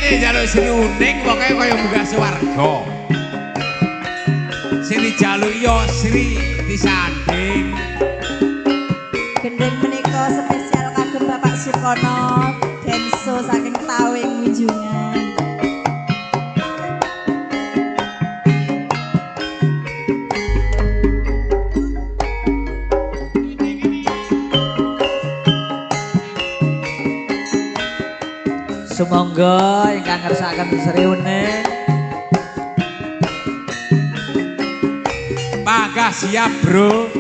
Kene njaluk Sri Uning pokoke kaya munggah swarga. Sing dijaluk ya Sri disanding. Gendhing menika spesial kagem Bapak Sukono Denso saking Tawing Munjungan. Sumangga ingkang ngersakaken Sri Uning. Panggah siap, Bro.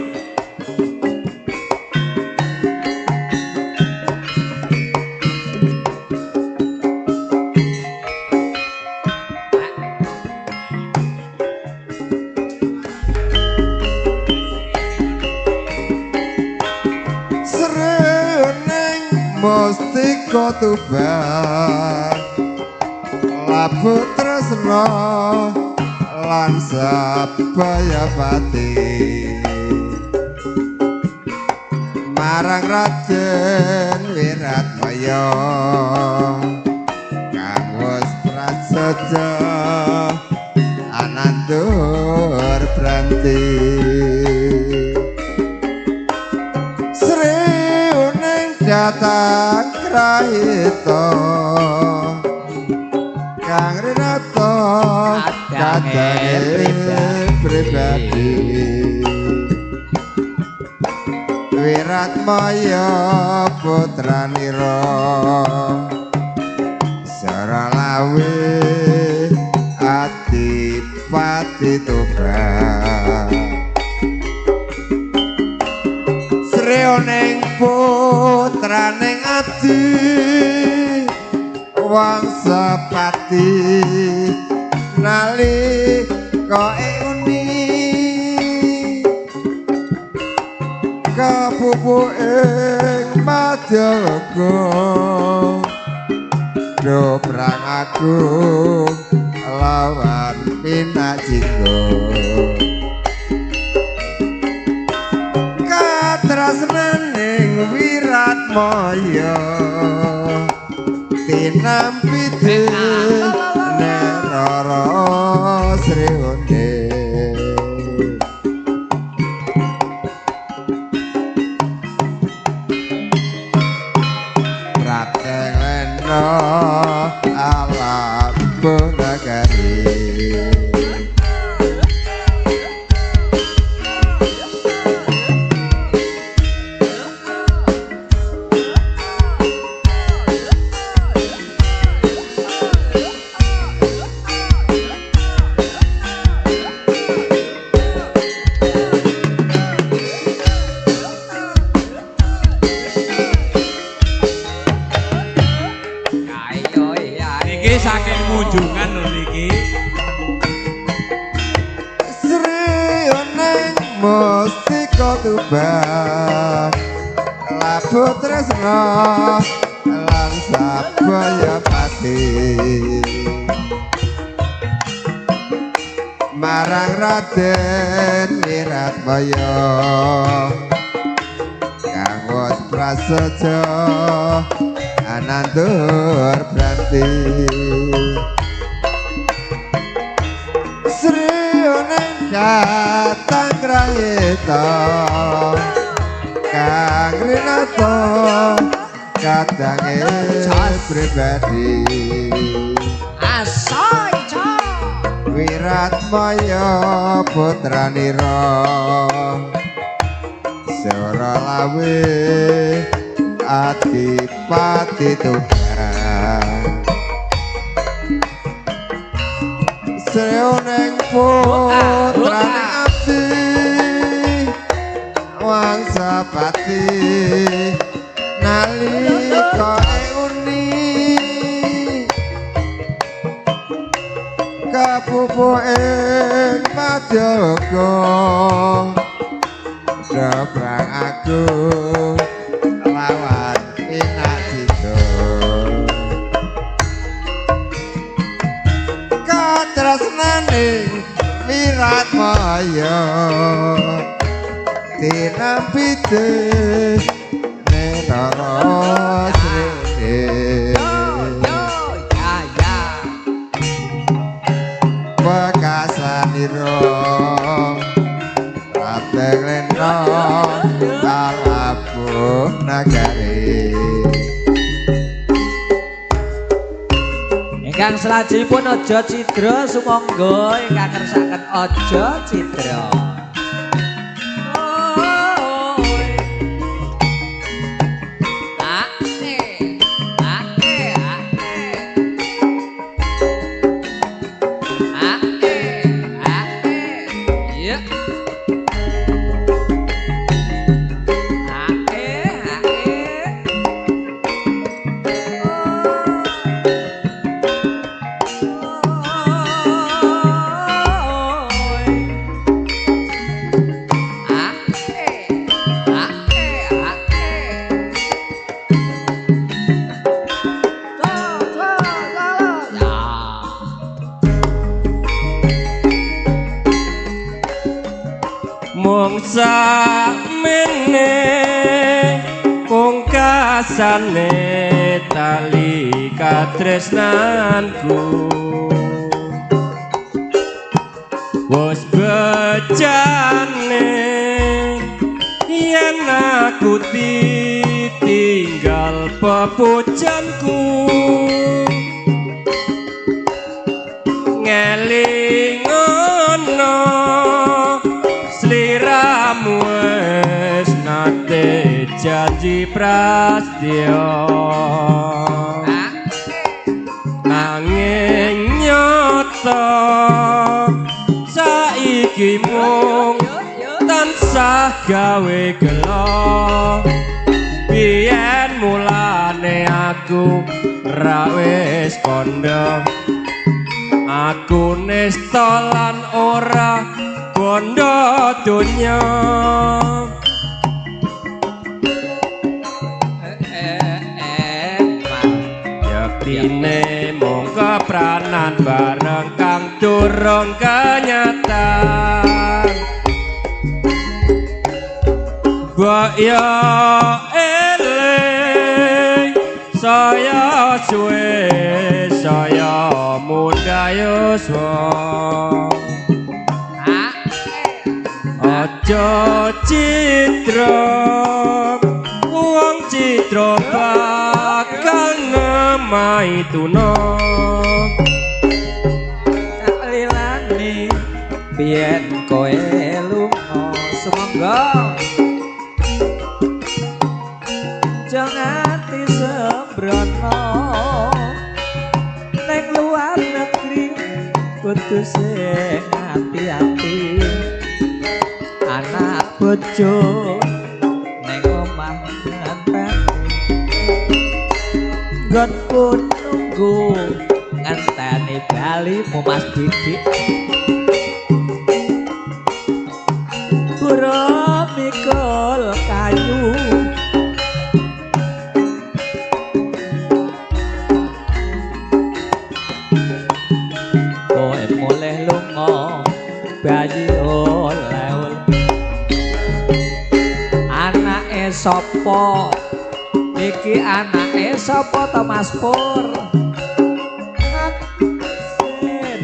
Sri Uning mustika Tuban labuh tresna lan sabaya pati marang Raden Wiratmaya kang wis prasaja anandur pranti. Sri Uning datang krahita Kang Rinata Kadange pribadi Wiratmaya putranira Saralawe adipati Tuban. Sri Uning putraning adi Wangsapati nalika uni kapupu ing madyaga do perang agung lawan Pinajingga katrasnaning Wiratmaya tinampi Rara Sri Uning. Prateng lena alam bonagari Ayo ya. Niki saking Munjungan lho niki. Sri Uning mustika Tuban labuh tresna lan sabaya pati marang Raden Wiratmaya kang wis prasaja anandur pranti. Sri Uning datang krayita Kang Rinata kadange pribadi Asoy co. Wiratmaya putranira Suralawe adipati Tuban. Sri Uning putrane abdi Wangsapati nalika uni kapupu ing madyaga perang agung lawan Pinajingga katresnaning Wiratmaya tinampi Rara Sri Uning. Yo yo ya ya. Kleno kalabuh nagari. Ingkang salajengipun Aja Cidra sumangga ingkang ngersakaken Aja Cidra. Mung sakmene pungkasane tali katresnanku wis bejane yen aku ditinggal pepujanku ngelingono sliramu wis nate janji prastya nanging nyata saiki mung tansah gawe gelo biyen mulane aku ra wis kandha aku nesta lan ora bondo donya. Yektine mung kepranan bareng kang durung kenyatan. Mbok yo eling saya suwe saya muda yuswa. Aja cidra wong cidra bakal nemahi tuna. Tak lilani biyen kowe lunga sumangga jangan ati sembrono neng luar negeri kudu sing ati-ati anak bojo neng omah ngenteni nggonku nunggu ngenteni balimu Mas Didik pura mikul kayu kowe mulih lunga bayi oleh anake sapa iki anake sapa to Mas Pur Sin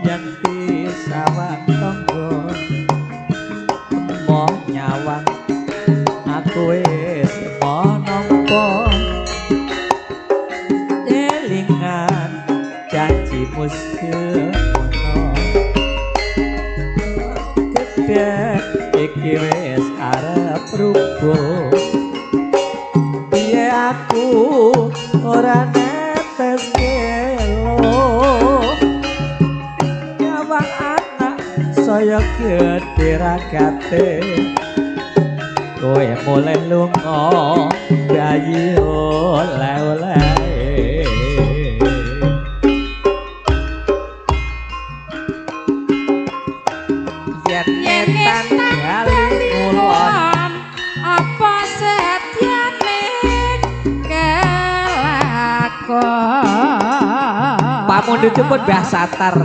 yen disawang tangga emoh nyawang aku wis nampa elingan janjimu semono gedhe iki wis arep rubuh piye aku ora netes gelo nyawang anak saya gedhe ragate kowe mulih lunga bayi oleh-oleh yen Yen etan etan bali bali ngulon ngulon apa setyane kelakon pamundhutipun Mbah Satar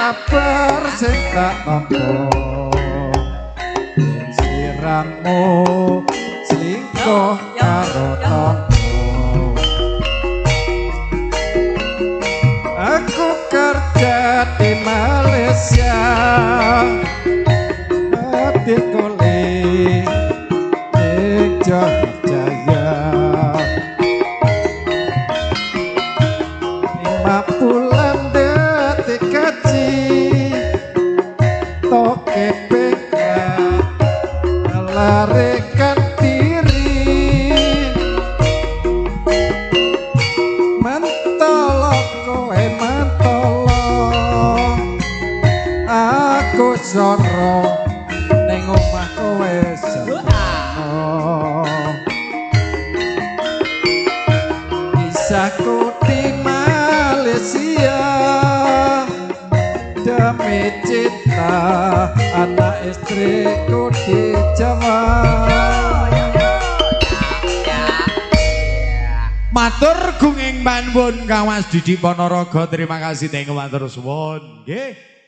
Kabar sing tak tampa, yen sliramu selingkuh karo tangga. Aku kerja di Malaysia, hatiku li ing Jogja. 5 bulan dadi kaji toke PK melarikan diri. Mentolo kowe mentolo, aku soro ning omah kowe soro. Kisahku di Malaysia demi cinta anak istriku di Jawa. Matur gunging panuwun Kang Mas Didi Ponorogo, terima kasih, thank you, matur suwun. Nggih.